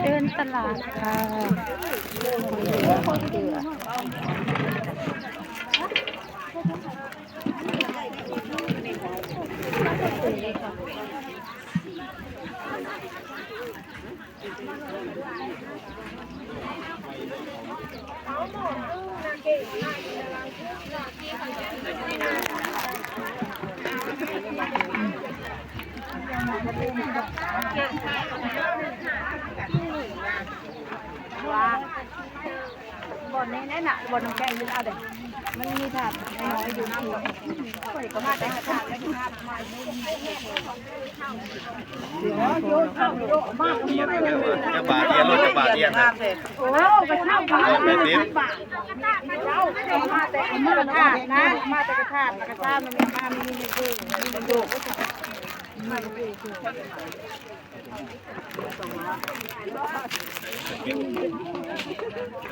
ເດີນຕະຫຼາດຄ່ະ. ບ່ອນນີ້ແຫຼະນະ ບ່ອນນ້ຳແຂງຢູ່ເອົາເດ້ ມັນມີຖາດນ້ອຍຢູ່ທີ່ ຂ້ອຍກໍມາແຕ່ຖາດແລ້ວ ຖາດໃໝ່. ຈັກບາດ ອຽນໂລດ ຈັກບາດ ອຽນນະ. ໂອ້ ກະເຊົາບາດ ແປດສິບ ເຈົ້າ ມາແຕ່ ມາແຕ່ກະທາດນະ ມາແຕ່ກະທາດ ແລ້ວກະຊາມ ມັນມີ ມັນມີ ມັນມີ